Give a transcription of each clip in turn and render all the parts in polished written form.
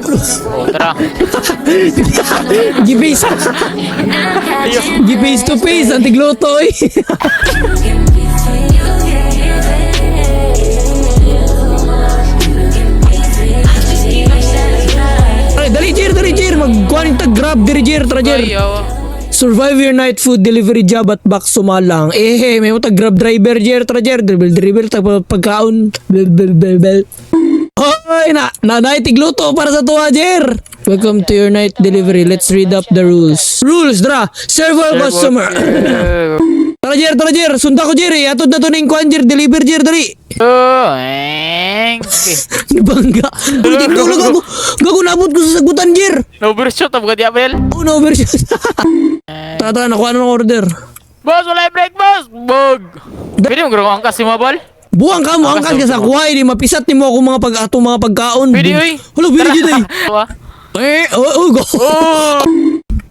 Oh, tara. Gi-face. Gi-face to face ang tigluto eh. Ay, dali Jer, dali Jer, magkuhan ta grab diri Jer, tara Jer. Ay, awa. Survive your night food delivery job at back sumalang. Eh, may utag grab driver Jer, tara Jer, dribble dribble tag pagkaon. Bel bel bel bel. Hoy, na na na tigluto para sa tuwa Jer. Welcome to your night delivery. Let's read up the rules. Rules, dra. Serve all customer. Tara Jer, tara Jer, sunda ko Jer eh. Atod na to ning kuan Jer, deliver Jer, dali. Oh, eng. Okay. Bangga. Uy, tigtulog ako. Gago, nabot ko sa sagutan Jer. No overshoot, ang gadi Abel. Oh, no, overshoot. Tara, tara, nakuha na ng order. Boss, wala yung break, boss! Bug! Pwede mo gawin angkas si Mabal? Buwang ka mo, angkas ka sa kuhay, di mapisat ni mo ako mga pag atong mga pagkaon. Pwede, uy. Hala, pwede dyan eh. Wa. Eh, oh, oh, go. Oh!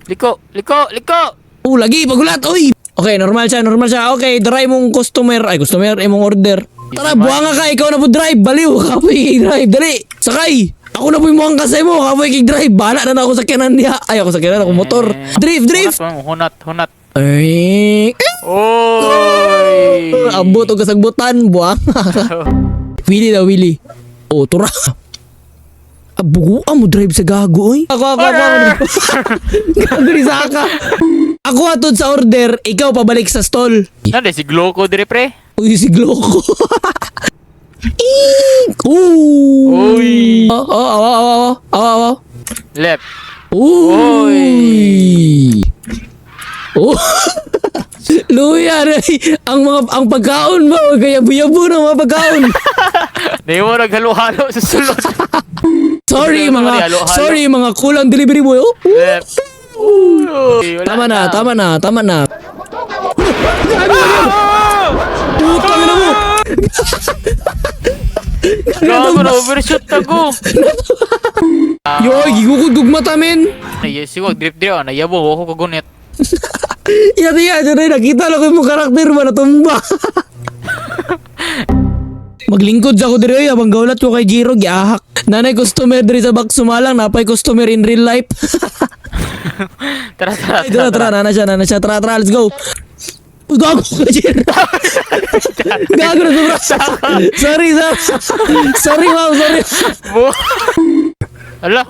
Liko, liko, liko! Oh, lagi, pagulat, oy. Okay, normal siya, normal siya. Okay, drive mong customer. Ay, customer, imong order. Tara, buwanga ka, ikaw na po drive. Baliw, kapoy drive. Dali, sakay. Ako na po yung mukhang kasay mo, kapoy drive. Bahala na na ako sa kanan niya. Ay, ako sa kanan, ako motor. Drift, drift. Hunat, hunat, hunat. Ay, Oy! abot og kasagbutan, buwanga ka. Willie daw, Willie. Oh, tura. Abugo mo drive sa gago, oy. Ako, ako, ako, ako. Gago ni Saka. Ako atod sa order, ikaw pabalik sa stall. Nande, si Gloco dire, pre. Uy, si Gloco. Eek! Ooh. Uy. Oh. Left. Uy. Oh. Luya, aray. Ang mga ang pagkaon mo, kaya buyabo ng mga pagkaon. Di mo naghalo-halo sa sulod. Sorry mga Halo-halo. sorry mga kulang delivery boy. Oh. Left. Uy, wala Tama na, tama na, tama na. Putang ina mo. Gago na overshoot ako. Yoy, gigukod gugmata men. Ay, si wag drip drip, ah, nayabo ako kagunit. Iya iya, dyan nakita lang ko yung karakter ba natumba. Maglingkod sa ako diri oy, habang gaulat ko kay Jiro giahak. Nanay customer diri sa box sumalang, napay customer in real life. Tara, tara, Ay, tara, tara, nana siya, nana siya, tara, tara, let's go. Uy, gago ka, Jiro. Gago na sobra. Sorry, sorry. Sorry, ma'am, sorry. Ala,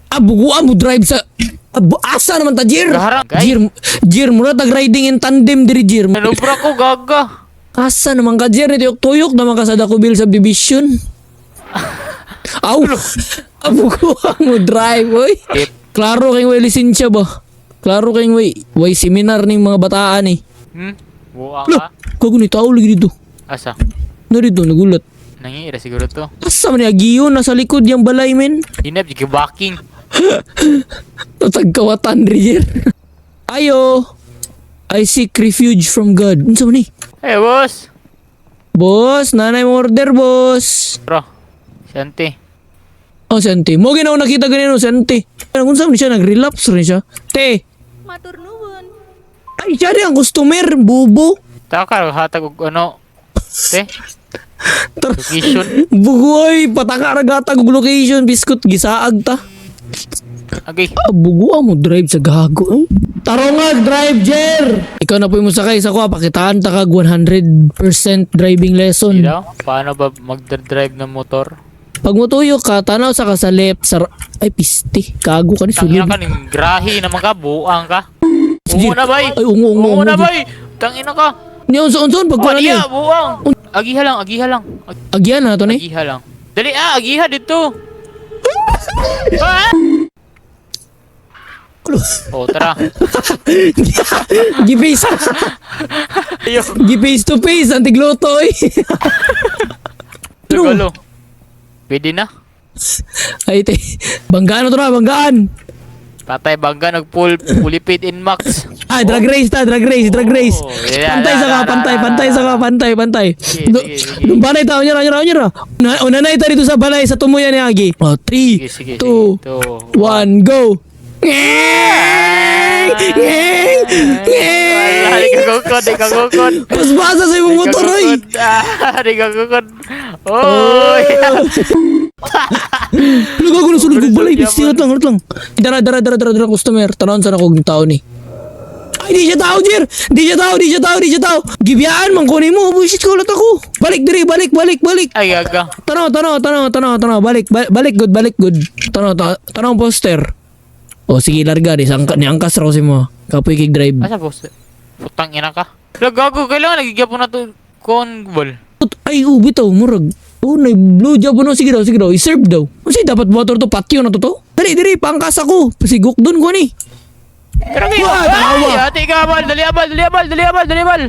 Ah, buguan mo drive sa... Abo, asa naman ta, Jir? Gaharang, guys. Jir, Jir, mura tag riding in tandem diri, Jir. Nanubra ko gaga. Asa naman ka, Jir? Tuyok-tuyok naman ka sa Dakubil Subdivision. Aw! Abuguan mo drive, oy. Yep. Klaro kayong way lisensya ba? Klaro kayong way, way seminar ning mga bataan eh. Buang Lah, ka. kago ni tao lagi dito. Asa? Na dito, nagulat. Nangiira siguro to. Asa man ni Agiyo, nasa likod yung balay, men. Hinap, backing. Tatagkawatan, Rier. Ayo! I seek refuge from God. Unsa man ni? Eh, boss. Boss, nanay mo order, boss. Bro, Sante. Oh, sente. Mo ginaw nakita ganino, sente. Kung saan siya, nag-relapse rin siya. Te! Matur nuwun. Ay, siya rin ang customer, bubo. Taka, hatag og ano. Te, Tar- location. Bugoy, pataka ragatag og location, biskut, gisaag ta. Agay. Ah, bugo mo drive sa gago eh. Tarongag, drive, Jer! Ikaw na po yung musakay sa kuha, pakitaan ta kag 100% driving lesson. Hindi daw. Paano ba magdadrive ng motor? Pag mutuyo ka, tanaw sa ka sa left, sa... Ay, piste. Gago ka ni Tangina sulod. ka ning grahi naman ka, buang ka. Ungo na bay. Ay, ungo, ungo, Ungo na ungo. bay. Tangina ka. Niya, unsa, unsa, Oh, pagkuha diya, niya. buang. Agiha lang, agiha lang. Agyan na to ni. Agiha lang. Dali ah, agiha dito. Ah! Oh, tara. Gi-face. Ayo. Gi-face to face, ang tigluto eh. True. Galo. Pwede na. Ay, te. Banggaan na to na, banggaan. Patay bangga nag full pulipit in max. Ah, drag race ta, drag race, drag race. Oh, yeah, Pantay sa ka, yeah, pantay, yeah, pantay sa ka, pantay, pantay. Sige, sige, sige. Nung balay tao, nyara, nyara, nyara. Una na ita dito sa balay, sa tumuyan ni Agi. Oh, 3, Sige, sige, 2, sige. Two, 1, go. Ngeng! Ngeng! Wala, Ngeng! di ka gukod, di ka gukod. Pasbasa sa imong motor, oy. Ah, di ka gukod. Oy! Lugaw ko na sulod. Murag balay, bestie, lang, lang. Dara, dara, dara, dara, dara, customer. Tanawon sa akong tao ni. Ay, di siya tao, Jer! Di siya tao, di siya tao, di siya tao! Gibiyaan, man kunin mo. Bullshit ko, ulit ako. Balik, diri, balik, balik, balik. Ay, gaga. Tanaw, tanaw, tanaw, tanaw, tanaw. Balik, balik, good, balik, good. Tanaw, tanaw, poster. O, sige, larga. Di, sangka, ni angkas raw si mo. Kapoy kig drive. Asa po? Putang ina ka. La, gago, kailangan nagigyapo na to. Kon, bal. Ay, ubi to, murag. Oh, na blue job no. Sige daw, sige daw. I-serve daw. Kasi dapat motor to, patio na to to. Dali, dali, pangkas ako. Pasigok dun ko ni. Pero kayo, Wah, tanawa. ay, ate ka, bal. Dali, abal, dali, abal, dali, abal, dali, abal.